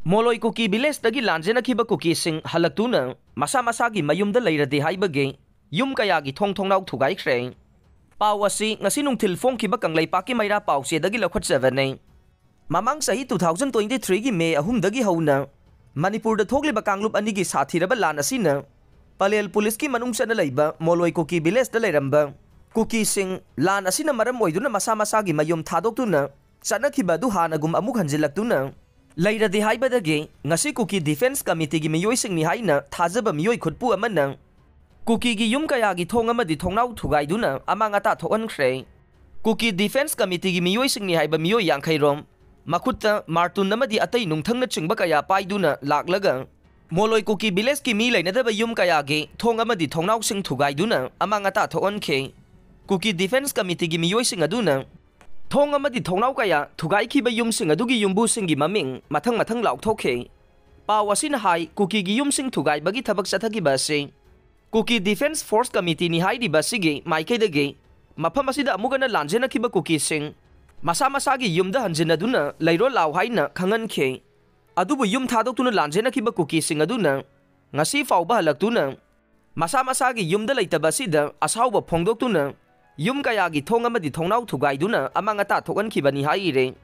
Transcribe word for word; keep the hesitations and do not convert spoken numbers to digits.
ꯃꯣꯂꯣꯏ ꯀꯨꯀꯤ ꯚꯤꯂꯦꯖꯇꯒꯤ ꯂꯥꯟꯖꯦꯟꯅꯈꯤꯕ ꯀꯨꯀꯤꯁꯤꯡ ꯍꯜꯂꯛꯇꯨꯅ ꯃꯁꯥ ꯃꯁꯥꯒꯤ ꯃꯌꯨꯝꯗ ꯂꯩꯔꯗꯦ ꯍꯥꯏꯕꯒꯤ ꯌꯨꯝ ꯀꯌꯥꯒꯤ ꯊꯣꯡ ꯊꯣꯡꯅꯥꯎ ꯊꯨꯒꯥꯏꯈ꯭ꯔꯦ꯫ ꯄꯥꯎ ꯑꯁꯤ ꯉꯁꯤ ꯅꯨꯡꯊꯤꯜ ꯐꯣꯡꯈꯤꯕ ꯀꯪꯂꯩꯄꯥꯛꯀꯤ ꯃꯩꯔꯥ ꯄꯥꯎꯆꯦꯗꯒꯤ ꯂꯧꯈꯠꯆꯕꯅꯤ꯫ ꯃꯃꯥꯡ ꯆꯍꯤ two thousand twenty threeꯒꯤ ꯃꯦ ꯑꯍꯨꯝꯗꯒꯤ ꯍꯧꯅ ꯃꯅꯤꯄꯨꯔꯗ ꯊꯣꯛꯂꯤꯕ ꯀꯥꯡꯂꯨꯞ ꯑꯅꯤꯒꯤ ꯁꯥꯊꯤꯔꯕ ꯂꯥꯟ ꯑꯁꯤꯅ ꯄꯂꯦꯜ ꯄꯨꯂꯤꯁꯀꯤ ꯃꯅꯨꯡ ꯆꯟꯅ ꯂꯩꯕ ꯃꯣꯂꯣꯏ ꯀꯨꯀꯤ ꯚꯤꯂꯦꯖꯇ ꯂꯩꯔꯝꯕ ꯀꯨꯀꯤꯁꯤꯡ ꯂꯥꯟ ꯑꯁꯤꯅ ꯃꯔꯝ ꯑꯣꯏꯗꯨꯅ ꯃꯁꯥ ꯃꯁꯥꯒꯤ ꯃꯌꯨꯝ ꯊꯥꯗꯣꯛꯇꯨꯅ ꯆꯠꯅꯈꯤꯕ ꯑꯗꯨ ꯍꯥꯟꯅꯒꯨꯝ ꯑꯃꯨꯛ ꯍꯟꯖꯤꯜꯂꯛꯇꯨꯅ ꯂꯩꯔꯗꯦ ꯍꯥꯏꯕꯗꯒꯤ ꯉꯁꯤ ꯀꯨꯀꯤ ꯗꯤꯐꯦꯟꯁ ꯀꯃꯤꯇꯤꯒꯤ ꯃꯤꯑꯣꯏꯁꯤꯡꯅꯤ ꯍꯥꯏꯅ ꯊꯥꯖꯕ ꯃꯤꯑꯣꯏ ꯈꯨꯠꯄꯨ ꯑꯃꯅ ꯀꯨꯀꯤꯒꯤ ꯌꯨꯝ ꯀꯌꯥꯒꯤ ꯊꯣꯡ ꯑꯃꯗꯤ ꯊꯣꯡꯅꯥꯎ ꯊꯨꯒꯥꯏꯗꯨꯅ ꯑꯃꯥꯡ ꯑꯇꯥ ꯊꯣꯛꯍꯟꯈ꯭ꯔꯦ꯫ ꯀꯨꯀꯤ ꯗꯤꯐꯦꯟꯁ ꯀꯃꯤꯇꯤꯒꯤ ꯃꯤꯑꯣꯏꯁꯤꯡꯅꯤ ꯍꯥꯏꯕ ꯃꯤꯑꯣꯏ ꯌꯥꯡꯈꯩꯔꯣꯝ ꯃꯈꯨꯠꯇ ꯃꯥꯔꯇꯨꯟ ꯑꯃꯗꯤ ꯑꯇꯩ ꯅꯨꯡꯊꯪꯅꯆꯤꯡꯕ ꯀꯌꯥ ꯄꯥꯏꯗꯨꯅ ꯂꯥꯛꯂꯒ ꯃꯣꯂꯣꯏ ꯀꯨꯀꯤ ꯚꯤꯂꯦꯖꯀꯤ ꯃꯤ ꯂꯩꯅꯗꯕ ꯌꯨꯝ ꯀꯌꯥꯒꯤ ꯊꯣꯡ ꯑꯃꯗꯤ ꯊꯣꯡꯅꯥꯎꯁꯤꯡ ꯊꯨꯒꯥꯏꯗꯨꯅ ꯑꯃꯥꯡ ꯑꯇꯥ ꯊꯣꯛꯍꯟꯈꯤ꯫ ꯀꯨꯀꯤ ꯗꯤꯐꯦꯟꯁ ꯀꯃꯤꯇꯤꯒꯤ ꯃꯤꯑꯣꯏꯁꯤꯡ ꯑꯗꯨꯅ ꯊꯣꯡ ꯑꯃꯗꯤ ꯊꯣꯡꯅꯥꯎ ꯀꯌꯥ ꯊꯨꯒꯥꯏꯈꯤꯕ ꯌꯨꯝꯁꯤꯡ ꯑꯗꯨꯒꯤ ꯌꯨꯝꯕꯨꯁꯤꯡꯒꯤ ꯃꯃꯤꯡ ꯃꯊꯪ ꯃꯊꯪ ꯂꯥꯎꯊꯣꯛꯈꯤ꯫ ꯄꯥꯎ ꯑꯁꯤꯅ ꯍꯥꯏ, ꯀꯨꯀꯤꯒꯤ ꯌꯨꯝꯁꯤꯡ ꯊꯨꯒꯥꯏꯕꯒꯤ ꯊꯕꯛ ꯆꯠꯊꯈꯤꯕ ꯑꯁꯤ ꯀꯨꯀꯤ ꯗꯤꯐꯦꯟꯁ ꯐꯣꯔꯁ ꯀꯃꯤꯇꯤꯅꯤ ꯍꯥꯏꯔꯤꯕ ꯑꯁꯤꯒꯤ ꯃꯥꯏꯀꯩꯗꯒꯤ ꯃꯐꯝ ꯑꯁꯤꯗ ꯑꯃꯨꯛ ꯍꯟꯅ ꯂꯥꯟꯖꯦꯟꯅꯈꯤꯕ ꯀꯨꯀꯤꯁꯤꯡ ꯃꯁꯥ ꯃꯁꯥꯒꯤ ꯌꯨꯝꯗ ꯍꯟꯖꯤꯟꯅꯗꯨꯅ ꯂꯩꯔꯣ ꯂꯥꯎ ꯍꯥꯏꯅ ꯈꯪꯍꯟꯈꯤ꯫ ꯑꯗꯨꯕꯨ ꯌꯨꯝ ꯊꯥꯗꯣꯛꯇꯨꯅ ꯂꯥꯟꯖꯦꯟꯅꯈꯤꯕ ꯀꯨꯀꯤꯁꯤꯡ ꯑꯗꯨꯅ ꯉꯁꯤ ꯐꯥꯎꯕ ꯍꯜꯂꯛꯇꯨꯅ ꯃꯁꯥ ꯃꯁꯥꯒꯤ ꯌꯨꯝꯗ ꯂꯩꯇꯕ ꯑꯁꯤꯗ ꯑꯁꯥꯎꯕ ꯐꯣꯡꯗꯣꯛꯇꯨꯅ ꯌꯨꯝ ꯀꯌꯥꯒꯤ ꯊꯣꯡ ꯑꯃꯗꯤ ꯊꯣꯡꯅꯥꯎ ꯊꯨꯒꯥꯏꯗꯨꯅ ꯑꯃꯥꯡ ꯑꯇꯥ ꯊꯣꯛꯍꯟꯈꯤꯕꯅꯤ ꯍꯥꯏꯔꯦ꯫